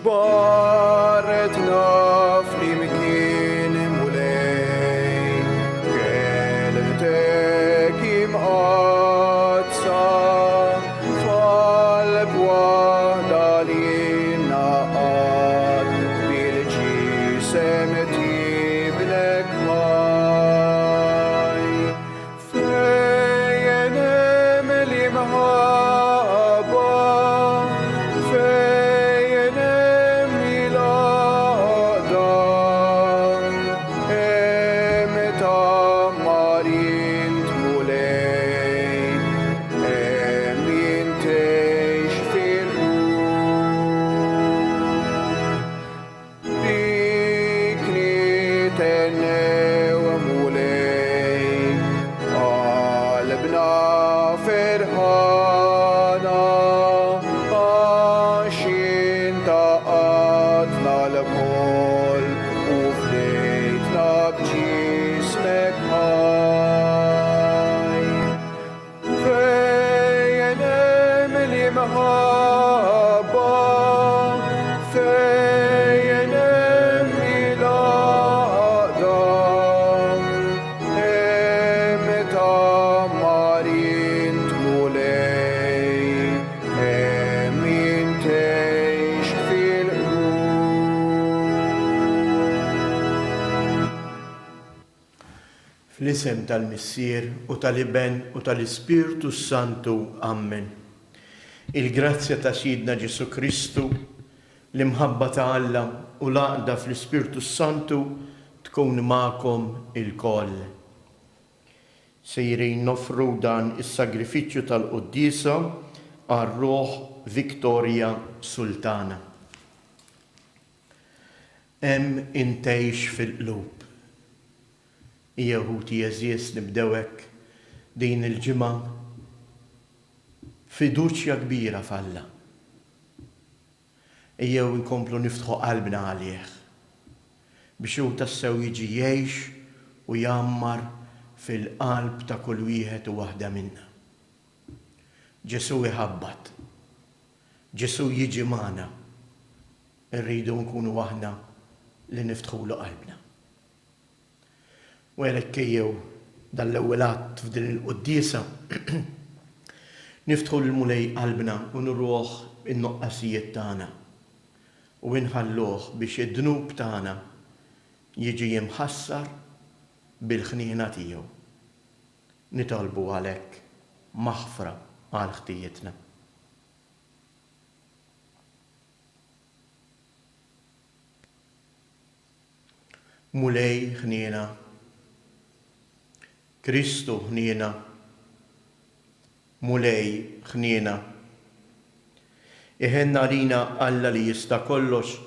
Ġbartna flimkien Mulej, b'kelmtek imqaddsa, f'qalb waħda li ngħaqad bil-ġisem t'Ibnek ħaj. Fejn hemm l-imħabba, fejn hemm il-għaqda, hemm tgħammar int Mulej, hemm int tgħix fil-qlub. Bik nithennew Mulej, qalbna ferħana għax int għaqqadtna lkoll u fdejtna b'ġismek ħaj. Fejn hemm l-imħabba, fejn hemm il-għaqda, hemm tgħammar int Mulej, hemm int tgħix fil-qlub. Fl-isem tal-Missier, u tal-Iben, u tal-Ispirtu s-Santu. Ammen. Il-grazzja ta' Sidna Ġesù Kristu, l-imħabba ta' Alla u l-għaqda fl-Ispirtu s-Santu tkun magħkom ilkoll. Sejrin noffru dan is-sagrifiċċju tal-quddiesa għal ruħ Victoria Sultana. Hemm int tgħix fil-qlub. Ejja ħuti għeżież nibdew hekk din il-ġimgħa b'fiduċja kbira f'Alla. Ejjew inkomplu niftħu qalbna għalih biex hu tassew jiġi jgħix u jgħammar fil-qalb ta' kull wieħed u waħda minna. Ġesù iħabbat. Ġesù jiġi magħna. Irridu nkunu aħna li niftħulu qalbna. U għalhekk ejjew dan l-ewwel att f'din il-quddiesa niftħu lill-Mulej qalbna u nuruh in-nuqqasijiet tagħna u inħalluh biex id-dnub tagħna jiġi imħassar bil-ħniena tiegħu. Nitolbu għalhekk maħfra għal ħtijietna. Mulej ħniena, Kristu ħniena, Mulej ħniena. Iħenn għalina Alla li jista' kollox,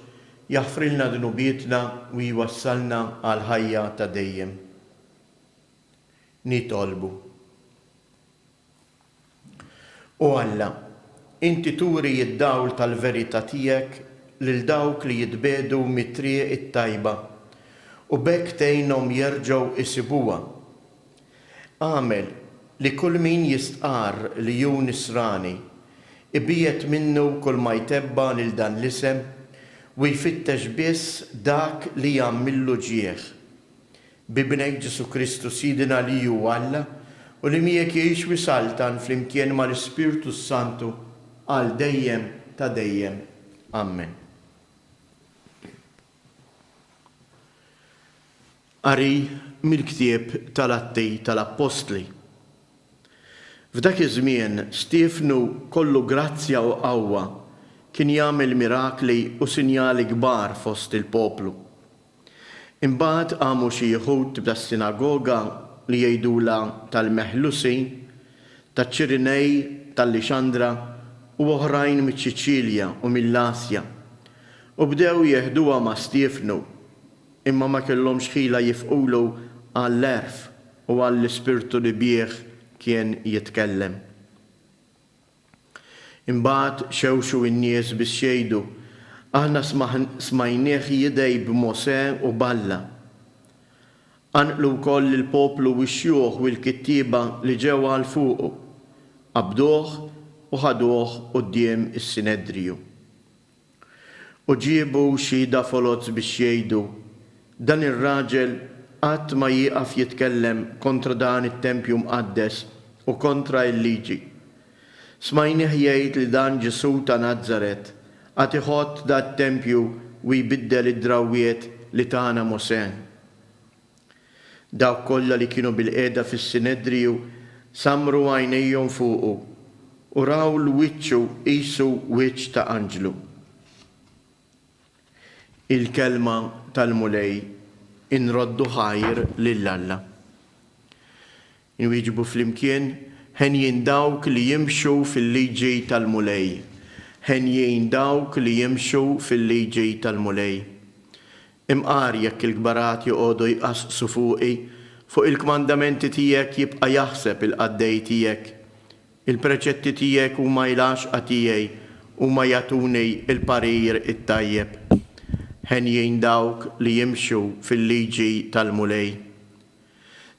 jaħfrilna dnubietna u jwassalna għall-ħajja ta' dejjem. Nitolbu. O Alla, inti turi d-dawl tal-verità tiegħek lil dawk li jitbiegħdu mit-triq it-tajba, u b'hekk tgħinhom jerġgħu jsibuha. Agħmel li kull min jistqarr li hu Nisrani, ibiegħed minnu kull ma jtebba' lil dan l-isem u jfittex biss dak li jagħmillu ġieħ. B'Ibnek Ġesù Kristu Sidna li hu Alla u li miegħek jgħix u jsaltan flimkien mal-Ispirtu s-Santu għal dejjem ta' dejjem. Ammen. Qari mill-ktieb tal-Atti tal-Appostli. F'dak iż-żmien Stiefnu kollu grazzja u qawwa kien jagħmel mirakli u sinjali kbar fost il-poplu. Imbagħad qamu xi Jhud tas-sinagoga li jgħidulha tal-Meħlusin, taċ-Ċirinej, tal-Lixandra, u oħrajn miċ-Ċiċilja u mill-Asja, u bdew jeħduha ma' Stiefnu, imma ma kellhomx ħila jifqulu għall-għerf u għall-ispirtu li bih kien jitkellem. Imbagħad xewxu n-nies biex jgħidu, Aħna smajnieh jidgħi b'Mosè u b'Alla. Qanqlu wkoll lill-poplu u x-xjuħ u l-kittieba li ġew għal fuqu. Qabduh u ħaduh quddiem is-Sinedriju. U ġiebu xhieda foloz biex jgħidu, Dan ir-raġel qatt ma jieqaf jitkellem kontra dan it-tempju mqaddes u kontra l-Liġi. Smajnih jgħid li dan Ġesù ta' Nazaret għad iħott dat-tempju u jbiddel id-drawwiet li tana Mosè. Dawk kollha li kienu bilqiegħda fis-Sinedriju sammru għajnejhom fuqu u raw 'l wiċċu qisu wiċċ ta' anġlu. Il-Kelma tal-Mulej Inroddu ħajr lil Alla. Inwieġbu flimkien, Henjin dawk li jimxu fil-liġi tal-Mulej. Henjin dawk li jimxu fil-liġi tal-Mulej. Imqar jekk il-kbarat joqogħdu jqasqsu fuqi, fuq il-kmandamenti tiegħek jibqa' jaħseb il-qaddej tiegħek. Il-preċetti tiegħek huma l-għaxqa tiegħi, huma jagħtuni l-parir it-tajjeb. Henjin dawk li jimxu fil-liġi tal-Mulej.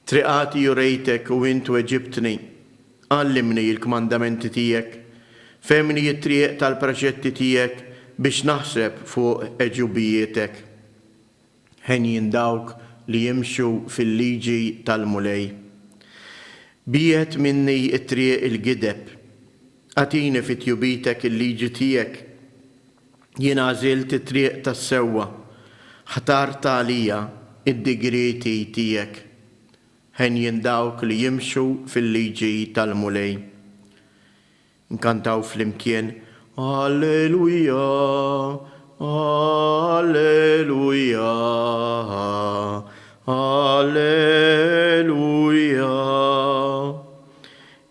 Triqati urejtek u int weġibtni, għallimni l-kmandamenti tiegħek. Fehmni t-triq tal-preċetti tiegħek biex naħseb fuq għeġubijietek. Henjin dawk li jimxu fil-liġi tal-Mulej. Biegħed minni t-triq il-gideb. Agħtini fi tjubitek il-liġi tiegħek. Jien għażilt it-triq tas-sewwa, ħtart għalija d-digrieti tiegħek. Henjin dawk li jimxu fil-liġi tal-Mulej. Nkantaw flimkien, Alleluja, Alleluja, Alleluja.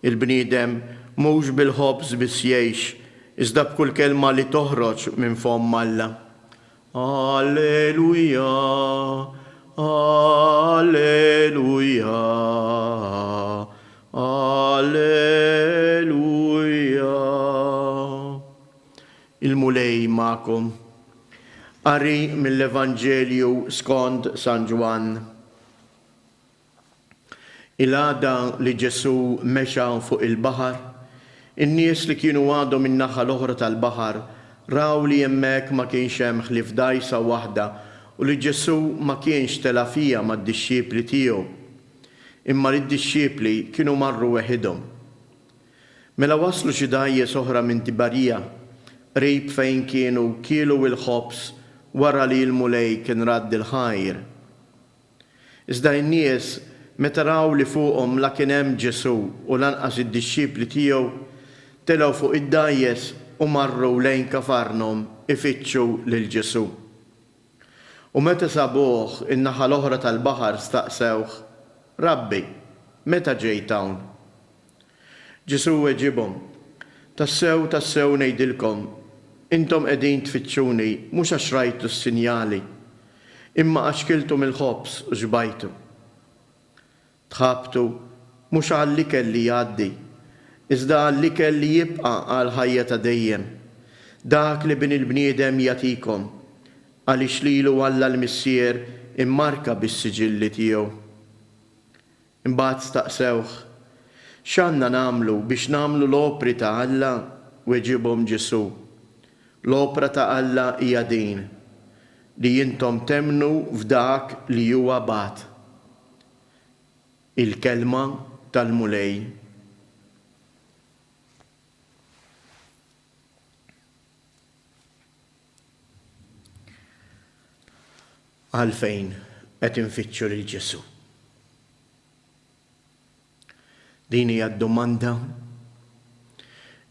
Il-bniedem mhux bil-ħobż biss jgħix, iżda b'kull kelma li toħroġ minn fomm Alla. Alleluja, Alleluja, Alleluja. Il-Mulej magħkom. Qari mill-Evanġelju skont San Ġwann. Il-għada li Ġesù mexa fuq il-baħar, in-nies li kienu għadhom in-naħa l-oħra tal-baħar raw li hemmhekk ma kienx hemm ħlief dgħajsa waħda u li Ġesù ma kienx tela' fiha mad-dixxipli tiegħu, imma li d-dixxipli kienu marru weħidhom. Mela waslu xi dgħajjes oħra minn Tiberija, qrib fejn kienu kielu l-ħobż wara li l-Mulej kien radd il-ħajr. Iżda n-nies, meta raw li fuqhom la kien hemm Ġesù u lanqas id-dixxipli tiegħu, telgħu fuq id-dgħajjes u marru lejn Kafarnhom ifittxu lil Ġesù. U meta sabuh in-naħa l-oħra tal-baħar staqsewh, Rabbi, meta ġejt hawn? Ġesù weġibhom, Tassew, tassew ngħidilkom, intom qegħdin tfittxuni mhux għax rajtu s-sinjali, imma għax kiltu mill-ħobż u xbajtu. Tħabtu mhux għall-ikel li jgħaddi, iżda għall-ikel li jibqa' għall-ħajja ta' dejjem, dak li Bin il-bniedem jagħtikom, għaliex lilu Alla l-Missier immarka bis-siġilli tiegħu. Imbagħad staqsewh, X'għandna nagħmlu biex nagħmlu l-opri ta' Alla? Weġibhom Ġesù, L-opra ta' Alla hija din, li intom temmnu f'dak li huwa bagħat. Il-Kelma tal-Mulej. Għalfejn qed infittxu lil Ġesù? Din hija d-domanda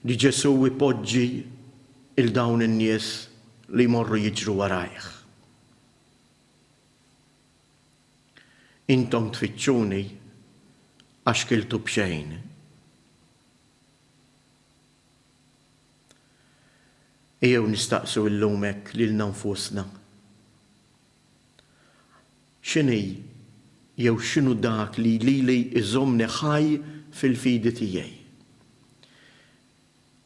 li Ġesù jpoġġi 'l dawn in-nies li jmorru jiġru warajh. Intom tfittxuni għax kiltu b'xejn. Ejjew nistaqsu illum hekk lilna nfusna. X'inhi jew x'inhu dak li lili jżommni ħaj fil-fidi tiegħi?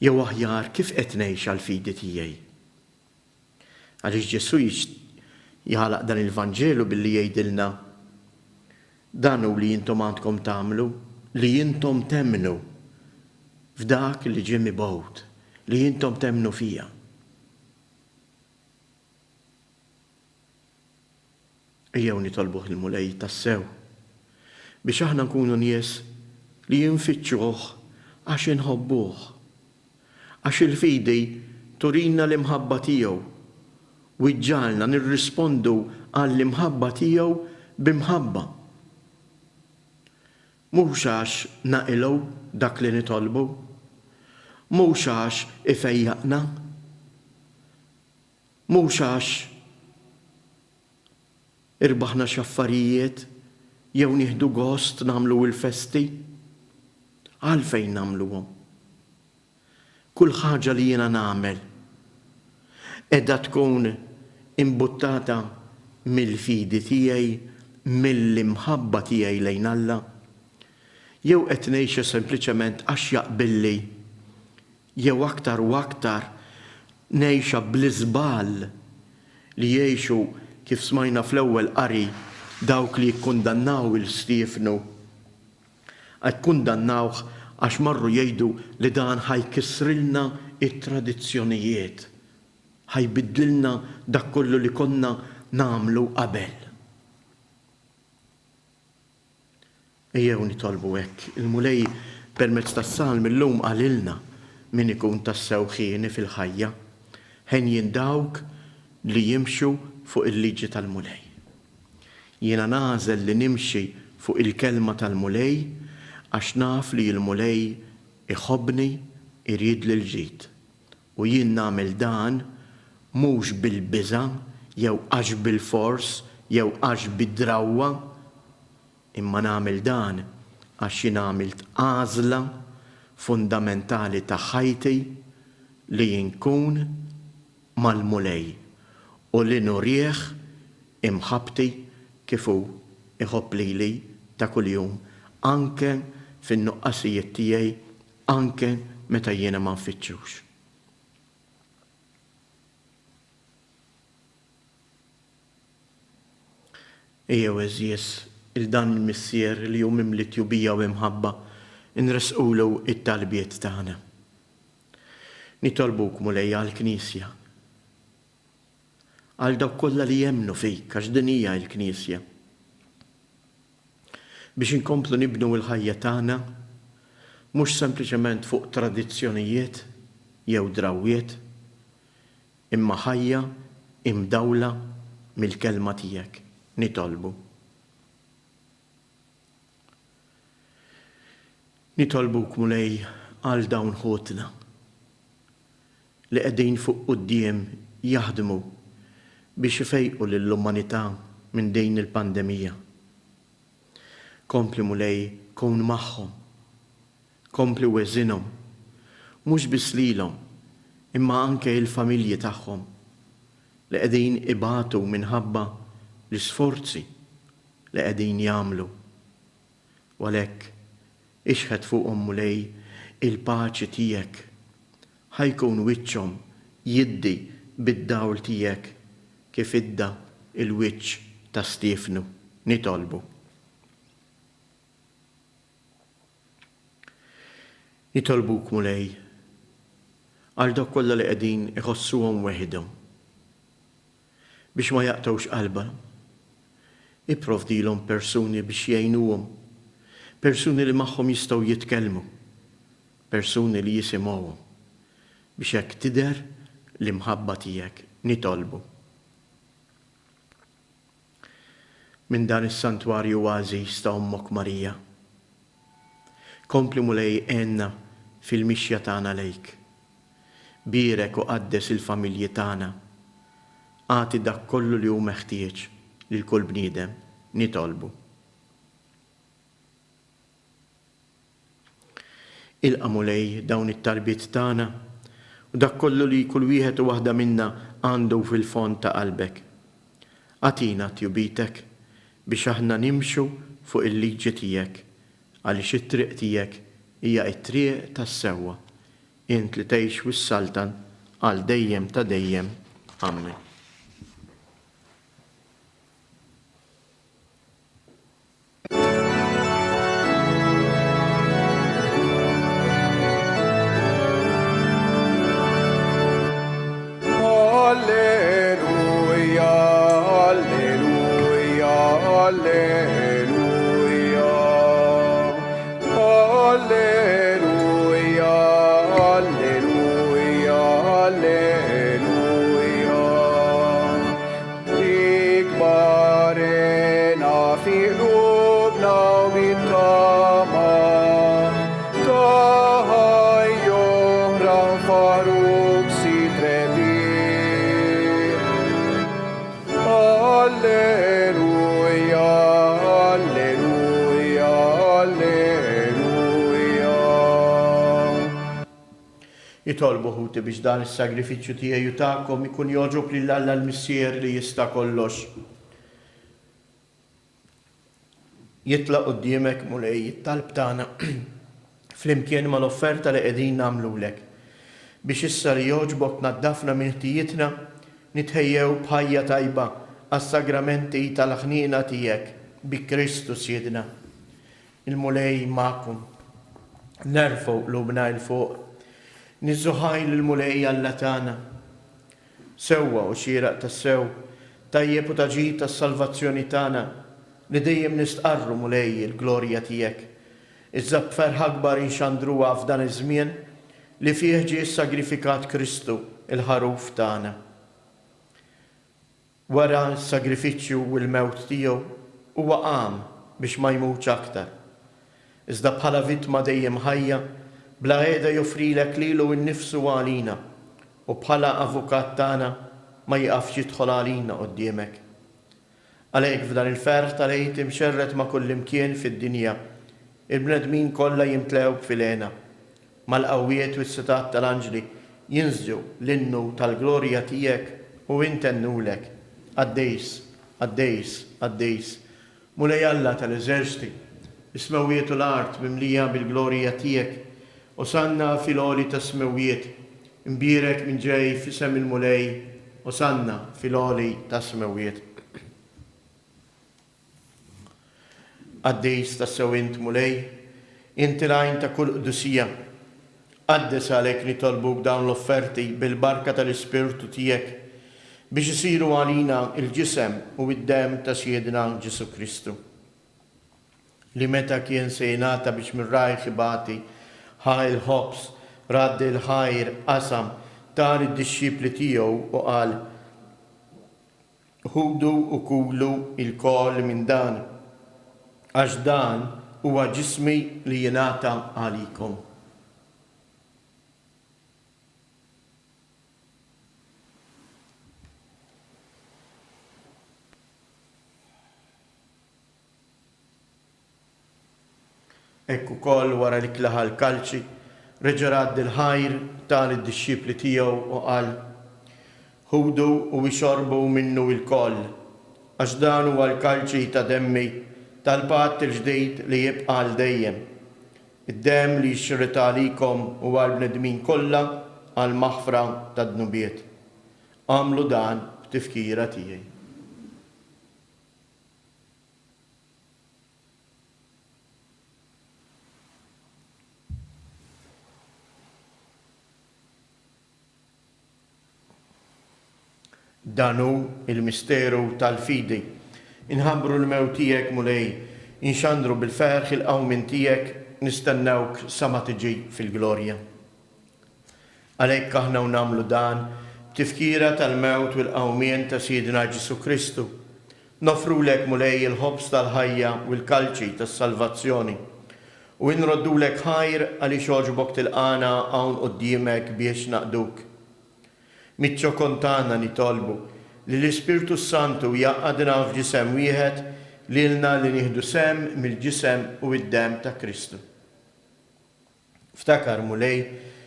Jew aħjar kif qed ngħix għall-fidi tiegħi? Għaliex Ġesù jagħlaq dan il-Vanġelu billi jgħidilna, Dan hu li intom għandkom tagħmlu, li intom temmnu f'dak li ġie mibgħut, li intom temmnu fija. Ejjew nitolbuh il-Mulej tassew biex aħna nkunu nies li nfittxuh għax inħobbuh. Għax il-fidi turina l-imħabba tiegħu u ġġagħalna nirrispondu għall-imħabba tiegħu b'imħabba. Mhux għax naqilgħu dak li nitolbu. Mhux għax ifejjaqna. Mhux għax irbaħna x'affarijiet jew nieħdu gost nagħmlu l-festi. Għalfejn nagħmluhom? Kull ħaġa li jiena nagħmel qiegħda tkun imbuttata mill-fidi tiegħi, mill-imħabba tiegħi lejn Alla? Jew qed ngħixha sempliċement għax jaqbilli jew aktar u aktar ngħixha bl-iżball li jgħixu kif smajna fl-ewwel qari dawk li kkundannaw 'il Stiefnu. Ikkundannawh għax marru jgħidu li dan ħa jkissrilna t-tradizzjonijiet, ħa jbiddlilna dak kollu li konna nagħmlu qabel. Ejjew nitolbu hekk. Il-Mulej permezz tas-Salm illum qalilna min ikun tassew ħieni fil-ħajja. Henjin dawk li jimxu fuq il-liġi tal-Mulej. Jiena nagħżel li nimxi fuq il-kelma tal-Mulej għax naf li l-Mulej iħobbni, iridli l-ġid. U jien nagħmel dan mhux bil-biża' jew għax bilfors jew għax bi drawwa, imma nagħmel dan għax jien għamilt għażla fundamentali ta' ħajti li nkun mal-Mulej u li nurih imħabbti kif hu jħobb lili ta' kuljum anke fin-nuqqasijiet tiegħi anke meta jiena ma nfittxux. Ejjew għeżież 'il dan il-Missier li hu mimli tjubija u imħabba nressqulu t-talbiet tagħna. Nitolbuk, Mulej, għall-Knisja, għal dawk kollha li jemmnu fik, għax din hija l-Knisja. Biex inkomplu nibnu l-ħajja tagħna mhux sempliċement fuq tradizzjonijiet jew drawwiet, imma ħajja imdawla mill-Kelma tiegħek. Nitolbu. Nitolbuk, Mulej, għal dawn ħutna li qegħdin fuq quddiem jaħdmu biex ifejqu lill-umanità minn din il-pandemija. Kompli, Mulej, kun magħhom. Kompli weżinhom, mhux biss lilhom, imma anke il-familji tagħhom li qegħdin ibatu minħabba l-isforzi li qegħdin jagħmlu. U għalhekk, ixħet fuqhom, Mulej, il-paċi tiegħek. Ħa jkun wiċċhom jiddi bid-dawl tiegħek kif idda l-wiċċ ta' Stiefnu. Nitolbu. Nitolbuk, Mulej, għal dawk kollha li qegħdin iħossuhom weħidhom. Biex ma jaqtgħux qalbhom. Ipprovdilhom persuni biex jgħinuhom, persuni li magħhom jistgħu jitkellmu, persuni li jisimgħuhom, biex hekk tidher l-imħabba tiegħek. Nitolbu. Minn dan is-santwarju għażiż ta' Ommok Marija. Kompli Mulej għenna fil-mixja tagħna lejk. Bierek u qaddes il-familji tagħna. Agħti dak kollu li hu meħtieġ lil kull bniedem. Nitolbu. Ilqa' Mulej dawn it-talbiet tagħna u dak kollu li kull wieħed u waħda minna għandu fil-fond ta' qalbek. Agħtina tjubitek biex aħna nimxu fuq il-liġi tiegħek għaliex it-triq tiegħek hija t-triq tas-sewwa, int li tgħix u ssaltan għal dejjem ta' dejjem. Ammen. Alleluja, Alleluja. Infaħħruk Sid rebbieħ. Alleluja, alleluja, alleluja. Itolbu ħuti biex dan is-sagrifiċċju tiegħi u tagħkom ikun jogħġob lil Alla l-Missier li jista' kollox. Jitla' quddiemek, Mulej, it-talb tagħna flimkien mal-offerta li qegħdin nagħmlulek, biex issa li jogħġbok tnaddafna minn ħtijietna, nitħejjew b'ħajja tajba għas-sagramenti tal-ħniena tiegħek, bi Kristu Sidna. Il-Mulej magħkom. Nerfgħu qlubna 'l fuq. Niżżu ħajr lill-Mulej Alla tagħna. Sewwa u xieraq tassew, tajjeb u ta' ġid għas-salvazzjoni tagħna, li dejjem nistqarru, Mulej, il-glorja tiegħek. Iżda b'ferħ akbar inxandruha f'dan iż-żmien li fih ġie ssagrifikat Kristu, il-Ħaruf tagħna. Wara s-sagrifiċċju u l-mewt tiegħu, huwa qam biex ma jmutx aktar. Iżda bħala vittma dejjem ħajja, bla heda joffrilek lilu nnifsu għalina, u bħala avukat tagħna ma jieqafx jidħol għalina quddiemek. Għalhekk f'dan il-ferħ tal-Għid imxerred ma' kullimkien fid-dinja, il-bnedmin kollha jimtlew b'filena. Mal-qawwiet u s-setgħat tal-anġli jinsġu l-innu tal-glorja tiegħek u intennulek, Qaddis, qaddis, qaddis, Mulej Alla tal-eżerċti, is-smewwiet u l-art mimlija bil-glorja tiegħek. Osanna fil-għoli tas-smewwiet. Imbierek min ġej f'isem il-Mulej, Osanna fil-għoli tas-smewwiet. Qaddis tassew int, Mulej, inti l-għajn ta' kull qdusija. Qaddes għalhekk nitolbuk dawn l-offerti bil-barka tal-Ispirtu tiegħek, biex isiru għalina l-ġisem u d-demm ta' Sidna Ġesù Kristu, li meta kien se jingħata biex minn rajh ibati, ħa l-ħobż, radd il-ħajr, qasam, ta lid-dixxipli tiegħu u qal, Ħudu u kulu lkoll minn dan, għax dan huwa ġismi li jingħata għalikom. Hekk ukoll wara li klaha l-kalċi, reġa' radd il-ħajr, ta lid-dixxipli tiegħu u qal, Ħudu u ixorbu minnu ilkoll, għax dan huwa l-kalċi ta' demmi, tal-patt il-ġdid li jibqa' għal dejjem, id-demm li jxrrid għalikom u għall-bnedmin kollha għall-maħfra tad-dnubiet. Agħmlu dan b'tifkira tiegħi. Dan hu l-misteru tal-fidi. Inħabbru l-mewt tiegħek, Mulej, inxandru bil-ferħ il-qawmien tiegħek, nistennewk sa ma tiġi fil-glorja. Għalhekk aħna u nagħmlu dan b'tifkira tal-mewt u l-qawmien ta' Sidna Ġesù Kristu, noffrulek, Mulej, il-ħobż tal-ħajja u l-kalċi tas-salvazzjoni, u inroddulek ħajr għaliex għoġbok tilqagħna hawn quddiemek biex naqduk. Miċ-ċokon tagħna nitolbu li l-Ispirtu s-Santu jgħaqqadna f'ġisem wieħed lilna li nieħdu sehem mill-ġisem u d-demm ta' Kristu. Ftakar, Mulej,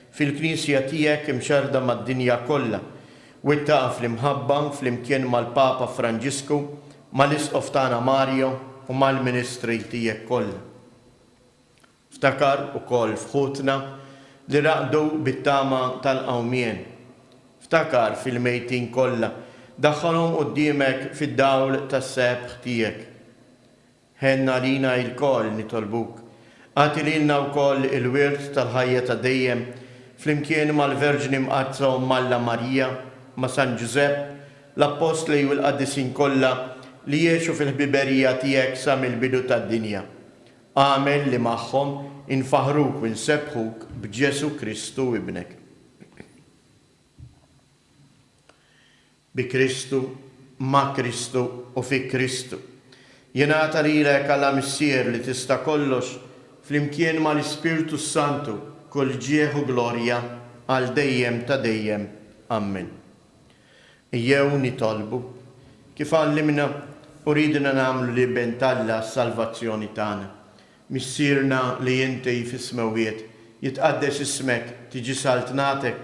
fil-Knisja tiegħek imxerrda mad-dinja kollha, wettaqha fl-imħabba flimkien mal-Papa Franġisku, mal-Isqof tagħna Mario u mal-ministri tiegħek kollha. Ftakar ukoll f'ħutna li raqdu bit-tama tal-qawmien. Ftakar fil-mejtin kollha, daħħalhom quddiemek fid-dawl tas-sebħ tiegħek. Ħenn għalina ilkoll, nitolbuk. Agħti lilna wkoll il-wirt tal-ħajja ta' dejjem, flimkien mal-Verġni Mqaddsa Omm Alla Marija, ma' San Ġużepp, l-Appostli u l-qaddisin kollha li għexu fil-ħbiberija tiegħek sa mill-bidu tad-dinja. Agħmel li magħhom infaħħruk u nsebbħuk b'Ġesù Kristu Ibnek. Bi Kristu, ma' Kristu u fi Kristu. Jingħata lilek Alla Missier li tista' kollox, flimkien mal-Ispirtu s-Santu, kull ġieħ u glorja. għal dejjem ta' dejjem. Ammen. Ejjew nitolbu, kif għallimna u riedna nagħmlu l-Iben t'Alla għas-salvazzjoni tagħna. Missierna li inti fis-smewwiet, jitqaddes ismek, tiġi saltnatek,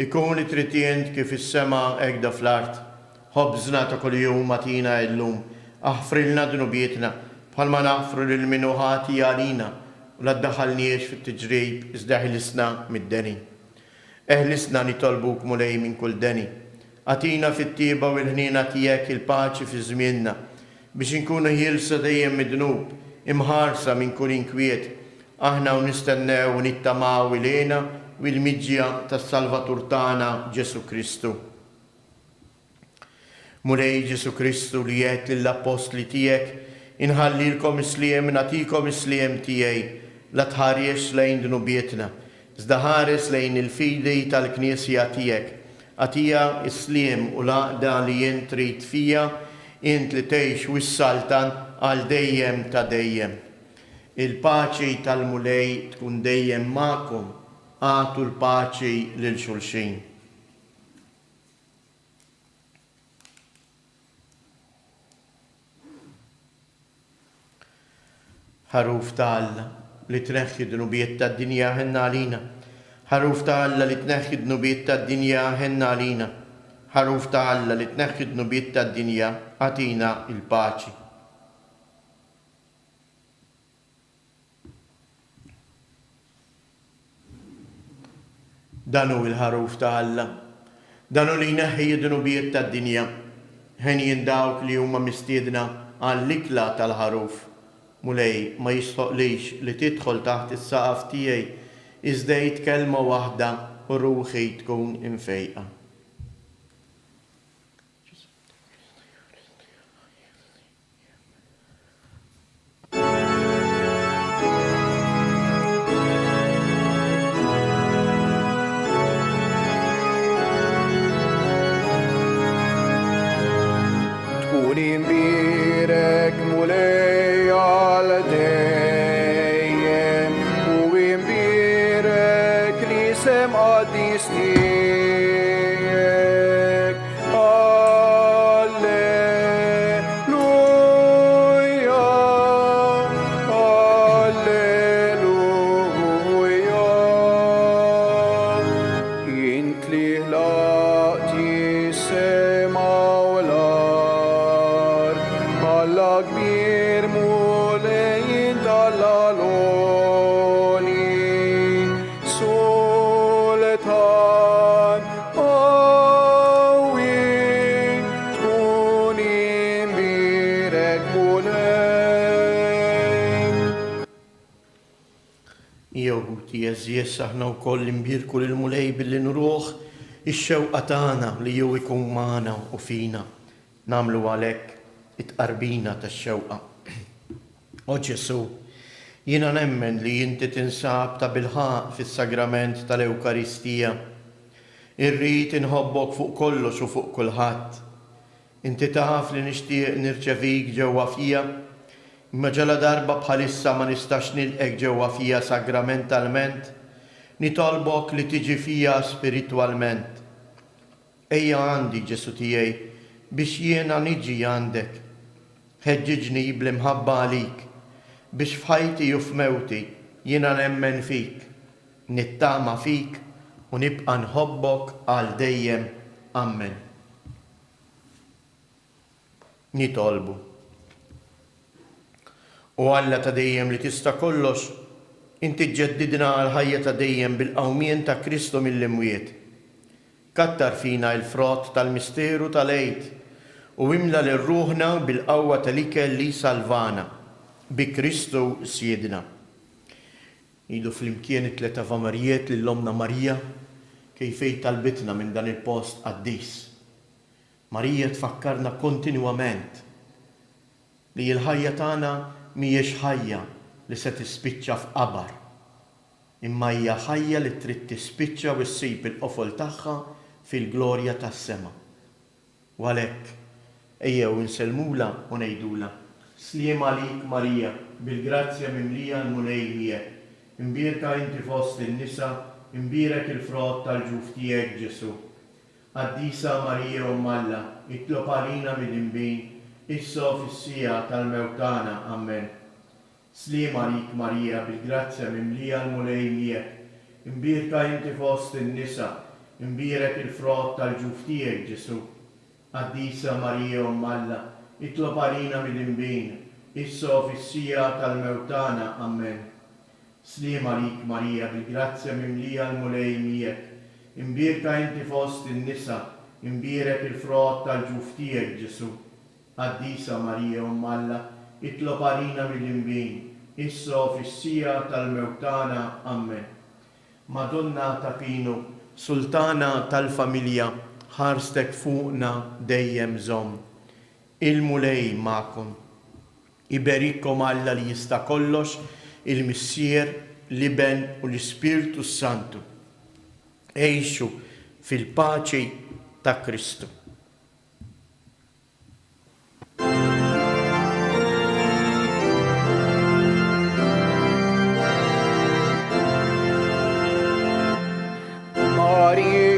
ikun li trid int kif fis-sema hekda fl-art. Ħobżna ta' kuljum agħtina illum, aħfrilna dnubietna, bħalma naħfru lil min hu ħati għalina, u la ddaħħalniex fit-tiġrib iżda eħlisna mid-deni. Eħlisna nitolbuk Mulej minn kull deni. Agħtina fit-tjieba u l-ħniena tiegħek il-paċi fi żmienna, biex inkunu ħielsa dejjem mid-dnub, imħarsa minn kull inkwiet, aħna u nistennew u nittamaw il-hena u l-miġja tas-Salvatur tagħna Ġesù Kristu. Mulej Ġesù Kristu li għedt lill-appostli tiegħek, Inħallilkom is-sliem, nagħtikom is-sliem tiegħi, la tħarisx lejn dnubietna, iżda ħares lejn il-fidi tal-Knisja tiegħek. Agħtiha s-sliem u l-għaqda li int trid fiha, int li tgħix u ssaltan għal dejjem ta' dejjem. Il-paċi tal-Mulej tkun dejjem magħkom. Agħtu l-paċi lil xulxin. Ħaruf ta' Alla, li tneħħi d-dnubiet tad-dinja, ħenn għalina. Ħaruf ta' Alla li tneħħi d-dnubiet tad-dinja, ħenn għalina. Ħaruf ta' Alla li tneħħi d-dnubiet tad-dinja, agħtina l-paċi. Dan hu l-Ħaruf ta' Alla. Dan hu li jneħħi d-dnubiet tad-dinja. Henjin dawk li huma mistiedna għall-ikla tal-Ħaruf. Mulej, ma jistħoqqlix li tidħol taħt is-saqaf tiegħi, iżda għid kelma waħda u ruħi tkun imfejqa. Tkun imbierek Mulej għal dejjem u imbierek l-isem qaddis tiegħek. Alleluja, Alleluja. Int li ħlaqt is-sema u l-art, Alla kbir Mulej int Alla l-għoli. Sultan qawwi, tkun imbierek Mulej. Jew ħuti għeżież aħna wkoll inbierku lill-Mulej billi nuruh ix-xewqa tagħna li hu jkun magħna u fina. Nagħmlu għalhekk it-tqarbina tax-xewqa. O Ġesù, jiena nemmen li inti tinsab tabilħaqq fis-Sagrament tal-Ewkaristija. Irrid inħobbok fuq kollox u fuq kulħadd. Inti taf li nixtieq nirċevik ġewwa fija, imma ġaladarba bħalissa ma nistax nilqgħek ġewwa fija sagramentalment, nitolbok li tiġi fija spiritwalment. Ejja għandi, Ġesù tiegħi, biex jiena niġi għandek. Ħeġġiġni bl-imħabba għalik, biex f'ħajti u f'mewti jiena nemmen fik, nittama fik u nibqa' nħobbok għal dejjem. Ammen. Nitolbu. O Alla ta' dejjem li tista' kollox, inti ġġeddidna għall-ħajja ta' dejjem bil-qawmien ta' Kristu mill-imwiet. Kattar fina l-frott tal-misteru tal-Għid u imla lil ruħna bil-qawwa tal-ikel li jsalvana, bi Kristu Sidna. Ngħidu flimkien it-tliet Ave Marijiet lil Ommna Marija kif hi talbitna minn dan il-post qaddis. Marija tfakkarna kontinwament li l-ħajja tagħna mhijiex ħajja li se tispiċċa f'qabar, imma hija ħajja li trid tispiċċa u ssib il-qofol tagħha fil-glorja tas-sema. U għalhekk, ejjew insellmulha u ngħidulha, Sliem għalik Marija, bil-grazzja mimlija l-Mulej miegħek. Imbierka inti fost in-nisa. imbierek il-frott tal-ġuf tiegħek Ġesù. Qaddisa Marija Omm Alla, itlob għalina midinbin, issa u fis-siegħa tal-mewt tagħna. Ammen. Sliem għalik Marija, bil-grazzja mimlija l-Mulej miegħek. Imbierka inti fost in-nisa, imbierek il-frott tal-ġuf tiegħek Ġesù. Qaddisa Marija Omm Alla, itlob għalina midinbin, issa u fis-siegħa tal-mewt tagħna. Ammen. Sliem għalik Marija, bil-grazzja mimlija l-Mulej miegħek. Imbierka inti fost in-nisa, imbierek il-frott tal-ġuf tiegħek Ġesù. Qaddisa Marija Omm Alla, itlob għalina midinbin, issa u fis-siegħa tal-mewt tagħna. Ammen. Madonna ta' Pinu, Sultana tal-familja, ħarstek fuqna dejjem żomm. Il-Mulej magħkom. Iberikkom Alla li jista' kollox, il-Missier, l-Iben u l-Ispirtu s-Santu. Għixu fil-paċi ta' Kristu. Maria.